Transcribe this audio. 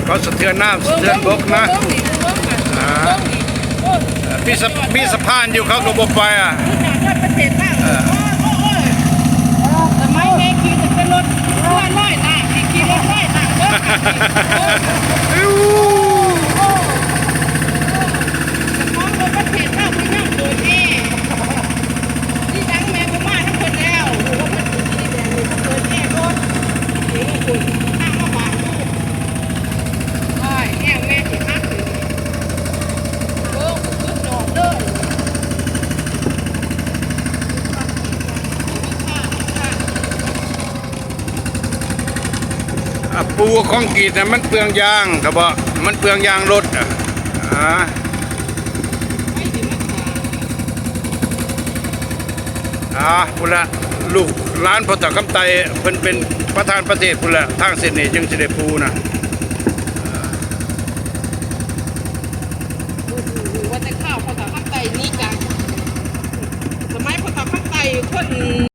ເຂົາສະເທືອນນ້ຳສະເທືອນບົກນະ. ອ່າ ມີສະ ມີສະພານຢູ່ ເຂົາກໍບໍ່ໄປອະ. ສະໄໝແມ່ຂີ່ແຕ່ລົດເຮືອຮ້ອຍລ້ານ ຂີ່ລົດຮ້ອຍລ້ານເດີ. ເຈົ້າຂອງລົດປະເທດລາວເພິ່ນຍັງເປີດແອ. ທີຫຼັງແມ່ບໍ່ມານຳເພິ່ນແລ້ວ ຮູ້ວ່າເພິ່ນຊິມີແບບນີ້ ເພິ່ນເປີດແອລົດ. ເອງພຸ້ນ ທາງມາບ້ານລູກ ອ້າຍ ແຮງແມ່ຊິຫັກເລີຍ. ໂອ້ ສຸດຍອດເລີຍ. ອາ ປູຄອນກຣີດນະ ມັນເປືອງຢາງ ກະບອກ ມັນເປືອງຢາງລົດ ອາ ອາ ພຸ້ນລະ ລູກຫຼານພໍ່ເຖົ້າຄຳໄຕ ເພິ່ນເປັນປະທານປະເທດພຸ້ນລະ ທາງເສັ້ນນີ້ຈຶ່ງຊິໄດ້ປູນະ. ວ່າແຕ່ຄາວພໍ່ເຖົ້າຄຳໄຕໜີຈາກ ສະໄໝພໍ່ເຖົ້າຄຳໄຕ ຄົນ